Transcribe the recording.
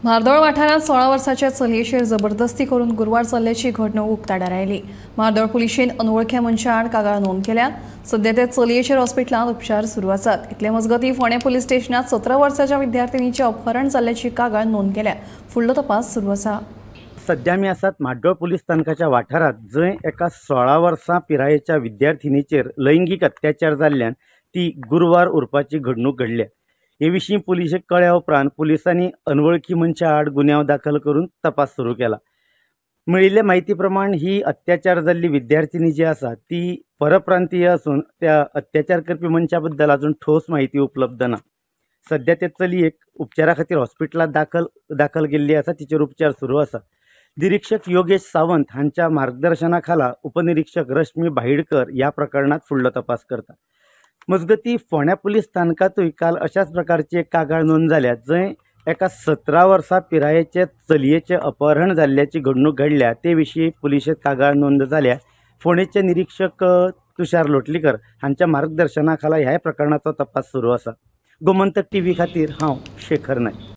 म्हार्दोळ वाठारांत 16 वर्साच्या चलयेचेर जबरदस्ती करून गुरवार चल्ल्याची घडणूक उक्ताडार आयली. म्हार्दोळ पुलिशेन अनवळख्या मनशा आड कागाळ नोंद केल्या. सध्या त्या चलयेचेर हॉस्पिटलांत उपचार सुरू आसात. इतले मजगतीं फोंडें पुलीस स्टेशनात 17 वर्साच्या विद्यार्थिनीचें अपहरण जाल्ल्याची कागाळ नोंद केल्या. फुडलो तपास सुरू आसा. सध्या आमी आसात म्हाड्डोळ पुलीस स्थानकाच्या वाठारांत, जंय एका 16 वर्सां पिरायेच्या विद्यार्थिनीचेर लैंगीक अत्याचार जाल्ल्यान ती गुरवार उरपाची घडणूक घडल्या. हे विशीं पुलिशेक कळ्ळ्या उपरांत पुलिसांनी अनवळखी मनशा आड गुन्यांव दाखल करून तपास सुरू केला. मेळिल्ले म्हायती प्रमाण ही अत्याचार जाल्ली विद्यार्थिनी जी आसा ती परप्रांतीय आसून त्या अत्याचार करपी मनशा बद्दल अजून ठोस म्हायती उपलब्ध ना. सध्या ते चलयेक उपचारा खातीर हॉस्पिटलांत दाखल केल्ली आसा. तिचेर उपचार सुरू आसा. निरीक्षक योगेश सावंत हांच्या मार्गदर्शना खाला उपनिरीक्षक रश्मी भाईडकर ह्या प्रकरणात फुडलो तपास करता. मजगतीं फोंड्या पुलीस स्थानकांतूय काल अशाच प्रकारची एक कागाळ नोंद जाल्या, जंय एका 17 वर्सां पिरायेचे चलयेचें अपहरण जाल्ल्याची घडणूक घडल्या. ते विशीं पुलिशेंत कागाळ नोंद जाल्या. फोंडेचे निरीक्षक तुषार लोटलीकर हांच्या मार्गदर्शना खाला ह्या प्रकरणाचो तपास सुरू आसा. गोमंतक टीव्ही खातीर हांव शेखर नायक.